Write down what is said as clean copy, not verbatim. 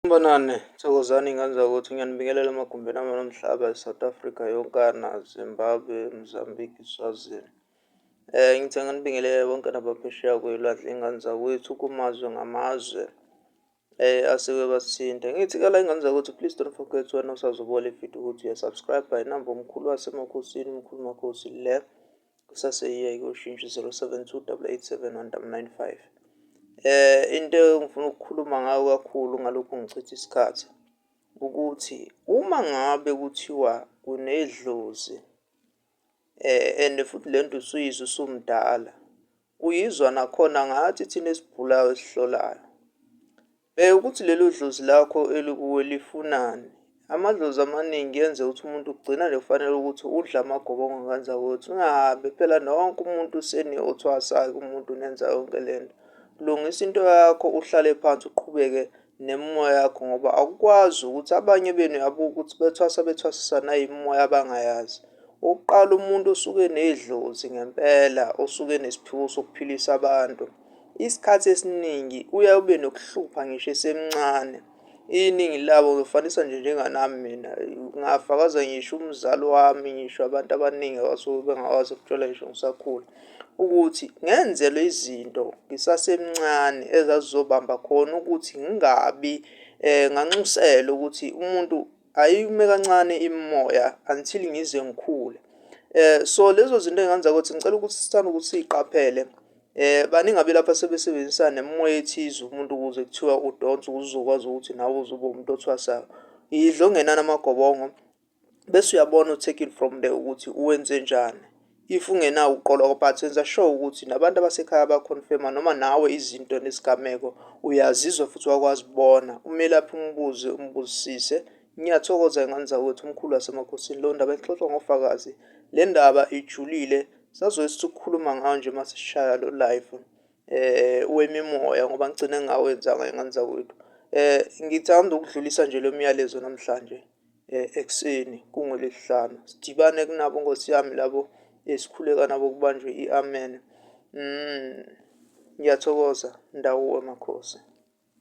Sanibonani, thokozani ngane zakwethu, ngiyanibingelela emagumbini amane omhlaba, South Africa yonkana, Zimbabwe, Mozambique, Swazini. Ngithi anginibingelele bonke nabaphesheya kwey'lwandle iy'ngane zakwethu kumazwe ngamazwe asuke basithinta. Ngithi-ke la y'ngane zakwethu, please don't forget wena osazobuka le video ukuthi uya-subscribe, inamba umkhulu wasemakhosini, umkhulu makhosi le kusaseyiyo ayikoshintsho 072 887 1995. Into engifuna ukukhuluma ngayo kakhulu ngalokhu ngichitha isikhathi ukuthi uma ngabe kuthiwa kunedlozi and futhi le nto usuyizwa usumdala, uyizwa nakhona ngathi thina esibhulayo esihlolayo. Bheka ukuthi lelo dlozi lakho elikuwe lifunani. Amadlozi amaningi kuyenzeka ukuthi umuntu ugcina nje kufanele ukuthi udle amagobongo ngane zakwethu. Ungahambi phela nonke umuntu seniyothwasa-ke umuntu nenza yonke le nto. Lungisa into yakho uhlale phansi uqhubeke nemimoya yakho ngoba akukwazi ukuthi abanye benu uyabuka ukuthi bethwasa bethwasisa nayimimoya abangayazi. Okokuqala umuntu osuke enedlozi ngempela osuke enesiphiwo sokuphilisa abantu. Isikhathi esiningi uyaye ube nokuhlupha ngisho esemncane. Iningi labo ngifanisa nje njenganami mina, ngafakaza ngisho umzali wami, ngisho abantu abaningi abasuke bengakwazi ukutshela ngisho ngisakhula ukuthi ngenzelwe izinto ngisasemncane ezazizobamba khona ukuthi ngingabi nganxusela ukuthi umuntu ayime kancane imimoya until ngize ngikhule. So lezo zinto ey'ngane zakwethu ngicela ukuthi sithande ukuthi siy'qaphele. Baningi abelaphi asebesebenzisa nemimoya ethize umuntu ukuze kuthiwa udonse ukuze uzokwazi ukuthi nawe uzoba umuntu othwasayo. Yidla okungenani amagobongo bese uyabona u-take it from there ukuthi uwenze njani. If ungenawo uqola but yenza sure ukuthi nabantu abasekhaya ba-confirm-a noma nawe izinto nesigameko uyazizwa futhi wakwazi ukubona. Umelaphi umbuze umbuzisise. Ngiyathokoza y'ngane zakwethu, umkhulu wasemakhosini lo ndaba exoxwa ngofakazi. Le ndaba ijulile sazoke sithi ukukhuluma ngayo nje mase sishaya lo live wemimoya ngoba ngigcine ngingawenzanga y'ngane zakwethu. Ngithanda ukudlulisa nje lo myalezo namhlanje ekuseni kungoLwesihlanu. Sidibane kunabo Nkosi yami labo esikhuleka nabo kubanjwe i-amen. Ngiyathokoza ndawo wamakhosi.